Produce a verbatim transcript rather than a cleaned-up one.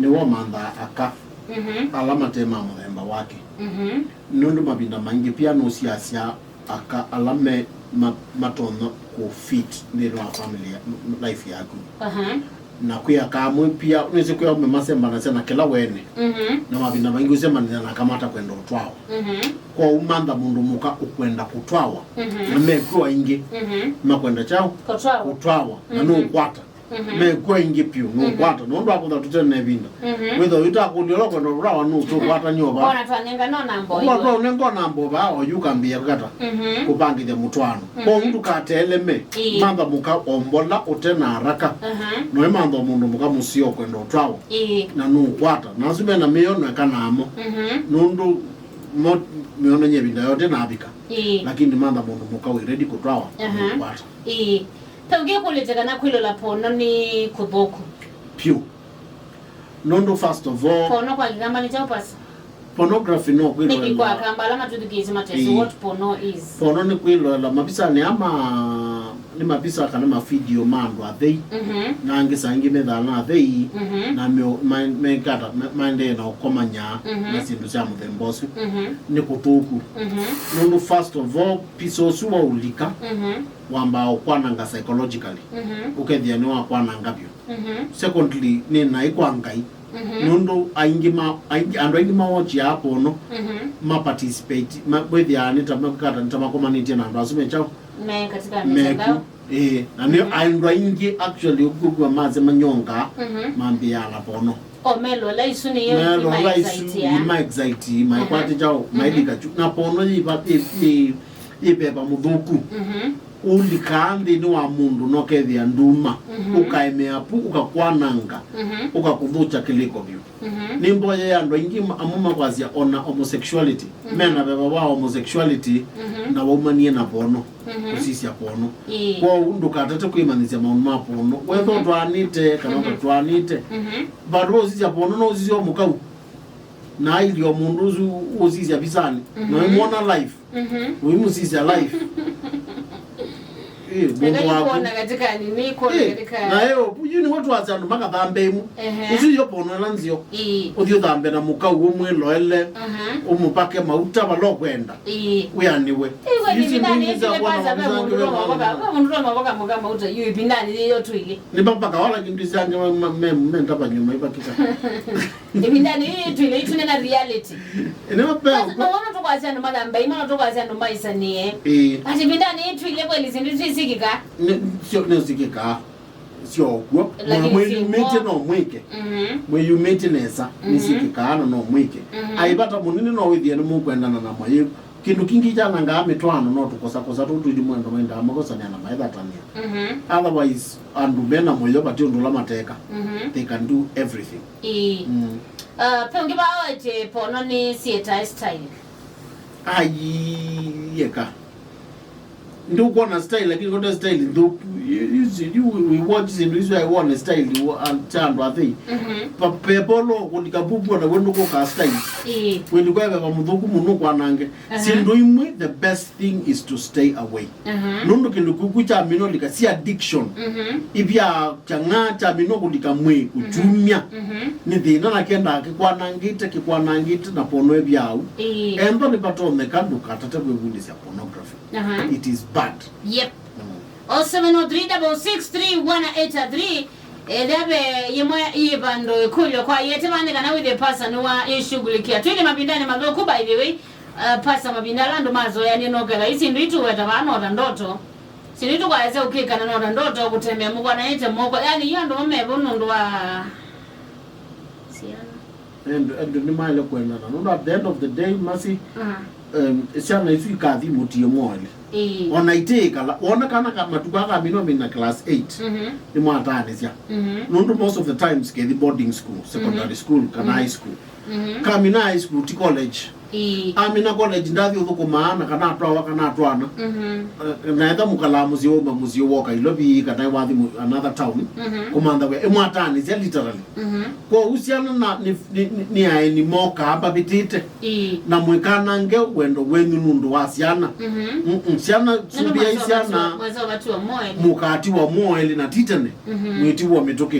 nĩwomanthaa aka Mhm. ala mate ma mũthemba wake. Mhm. Nũndũ mavinda maingĩ pia nũsiasya aka ala me ma, matonya kũ fit nthĩnĩ wa family ya, m- life yaku. Aha. Na kwĩ aka amwe pia nĩsĩ kwĩ amwe masembanasya na kĩla wene. Mhm. Na mavinda maingĩ ũsembanasya na aka matakwenda ũtwawa. Mhm. Kwoou mantha mũndũ mũka ũkwenda kũtwawa. Mhm. Na mekw'o aingĩ Mhm. makwenda kyaũ? Kũtwawa. Kũtwawa. Na Mhm. nũkwata. Mhm. Mekw'o aingĩ piũ, nũkwata. Nũndũ wa kũtha tũte na ĩvinda. Mhm. Wĩthwa ũitakũlya ũla kwenda ũrawa nũtũkwata nyova. Ona twanenga no namba ũyu. Ũla twanenga namba ũvaa oyu ũkambĩĩa kata Mhm. kũvangĩthya mũtwaano. Mhm. Kwoou ndũkateeleme, Ĩĩ. mantha mũka ombola ũte na haraka. Aha. Noĩ mantha mũndũ mũka mũseo kwenda ũtwawa. Ĩĩ. Na nũkwata. Na asu mena mĩono eka namo. Mhm. Nũndũ mo mĩonany'e ĩvinda yote navika. Ĩĩ. Lakini mantha mũndũ mũka wĩ ready kũtwawa, Aha. nũkwata. Ĩĩ. Ta ũngĩ kũlĩte kana kwĩlola pono nĩ kũthũku. Piũ. Nũndũ first of all, Pono kwa Kĩkamba nĩ kyaũ, Pastor? Pornography no kwĩloela. Nĩkĩ kwa Akamba ala matwĩthukĩĩsye matesĩ Ĩĩ. what porno is? Pono nĩ kwĩloela mavisanĩ ama nĩ mavisa kana mavidio ma andũ athei. Mhm. Na angĩ saa ingĩ methaa na athei Mhm. na meo- ma- mekata ma- maendee na ũkomanya Mhm. na syĩndũ sya mũthemba ũsu. Mhm. Nĩ kũthũku. Mhm. Nũndũ first of all, pisa ũsu waũlika Mhm. wambaa ũkwananga psychologically. Mhm. Ũkethĩa nĩwakwananga vyũ. Mhm. Secondly, nĩ naĩ kwa Ngai. Mhm. Nũndũ aingĩ ma aingĩ andũ aingĩ mawatchaa pono Mhm. ma participate ma wĩthĩaa nĩ ta makata nĩ ta makomanĩtye na andũ asu me kyaũ Me katika meku mitandao. Ĩĩ, na nĩ Mhm. andũ aingĩ actually ũkwĩkw'a mase manyonga Mhm. mambĩaa na pono. O melola isu nĩyo Melola isu ima excite ya. ima excite, maikwate Aha. kyaũ Mhm. mailika kyu na pono yĩva yĩ- yĩ- yĩveva mũthũku. Mhm. Ũlikaa nthĩnĩ wa mũndũ na ũkethĩa nduma, Mhm. ũkaemea pu, ũkakwananga, Mhm. ũkakũthũkya kĩlĩko vyũ. Mhm. Nĩ mboya ya andũ aingĩ ma- amwe makwasya ona homosexuality, Mhm. mena veva wa homosexuality, Mhm. na waumanie na pono, Mhm. kũsisya pono. Ĩĩ. Kwoou ndũkatate kwĩmanyĩsya maũndũ ma pono. Wetha Mhm. ũtwaanĩte kana Mhm. ũtatwaanĩte, Mhm. vandũ va ũsisya pono no ũsisye o mũkau. Na ailye o mũndũ ũsu ũsisya visanĩ, Mhm. na ũimwona live. Mhm. Ũimũsisya live. Ĩ, mũndũ waku. Nĩkuona katika nini, kuona Ĩ, katika na ĩyo, yu nĩwe twasya andũ makathambe imũ. Ehe. Ũsu yo pono ĩla nzeo. Ĩĩ. Ũthi ũthambe na mũkau ũmwĩloele, Aha. ũmũpake mauta vala ũkwenda. Ĩĩ. Wĩanĩwe. Ĩĩ, we Yu nĩ si vinda nĩ ndũngi sya kile kuona kwanza, we mavisange mũndũ we no mwana mavoka, mwana. we mũndũ no mavoka mũka mauta, yu ĩvindanĩ yĩyo twĩlĩ. Nĩ mapaka wala kĩndũ isange me- me- me- me ndavanyũ maivakĩka. Ĩvindanĩ yĩĩ twĩle ĩtunena reality. Ĩnĩma peo. Mawona tũkwasya andũ mathamba imana tũkwasya andũ maisanĩe. Ĩĩ. Ati ĩvindanĩ yĩĩ twĩle kweli syĩndũ twĩsikĩka. Nĩ syo nĩsikĩkaa. Syokw'o. Lakini Mwĩyumĩtye syĩkw'o. no mwĩke. Mhm. Mwĩyumĩtye nesa. Mhm. Nĩsikĩkaa na no mwĩke. Mhm. Aivata mũnene no wĩthĩe nĩ mũkwendana na mwayĩu. Kĩndũ kĩngĩ kyanangaa mĩtwaano no tũkosakosa tũu tũithi mwendo maendaa makosanĩa na maethatanĩa. Mhm. Otherwise, andũ me na mũyo vati ũndũ ũla mateka. Mhm. They can do everything. Ĩĩ. Mm. Uh, pe ũngĩ vaa waĩtye pono nĩ sietae style. Ai, yeka. Ndũkwona style, lakini kote style nthũku. You, you see, you, we, we watch syĩndũ isu, aiwone style wa- a- kya andũ athei. Mhm. Pa- pepa ũla ũkũlika vuvu ona we ndũkũkaa style. Ĩĩ. Wĩlika veva mũthũku mũno ũkwanange. Aha. Syĩndũ imwe, the best thing is to stay away. Aha. Nũndũ kĩndũ kĩu kyu kyamina ũlika si addiction. Mhm. Ivya kyang'a kyamina kũlika mwĩ kũkyumya. Mhm. Nĩ thĩna na kĩendaa kĩkwanangĩte, kĩkwanangĩte na pono ĩvya au. Ĩĩ. Ethwa nĩvatonyeka ndũkatate kwĩvundĩsya pornography. Aha. It is bad. Yep. Mm. Oh seven oh three double six three one eight three. Ethĩa ve yĩmwe yĩ vandũ ĩkũlyo kwa yete vane kana wĩthĩe pasa nĩwa ĩshughulikia. Twĩlĩ mavindanĩ mathũku, by the way. Uh, pasa mavinda ala andũ mazoeanie noketha isi ndu ituweta vaa nota ndoto. Sindu itũkwasya ũkĩkana nota ndoto kũtembea mũkwananĩte moko. Yani, iyo andũ mamevo nũndũ wa syana. Andũ andũ nĩmaĩle kwendana. Nũndũ at the end of the day, Mercy, Aha. um, syana isu ikathi mũtie mwaĩle. Ĩĩ. Ona itiĩkala, wona kana ka matukũ aka kamina mina class eight, Mhm. nĩmwataanĩsya. Mhm. Nũndũ most of the times kethi boarding school, secondary Mhm. school, kana Mhm. high school. Mhm. Kamina high school, ti college. Ĩĩ. Amina college, ndathi ũthũkũmaa na kana atwawa kana atwana. Mhm. Eh, na etha mũkalaa mũsyĩ wauma mũsyĩ woka Ilovi kana wathi mu- another town, Mhm. kũmantha wĩa, ĩmwataanĩsya literally. Mhm. Kwoou syana na nĩ, nĩ, nĩ, nĩ aeni mokaa mavĩtĩte. Ĩĩ. Na mwĩkanange wendo wenyu nũndũ wa syana. Mhm. Mm-mm, syana, Nũndũ sũvĩai mwasoma syana, mwasoma tu wa moe. Mũkatiwa mwaĩle na ti tene, Mhm. mwĩtiwa mĩtũkĩ.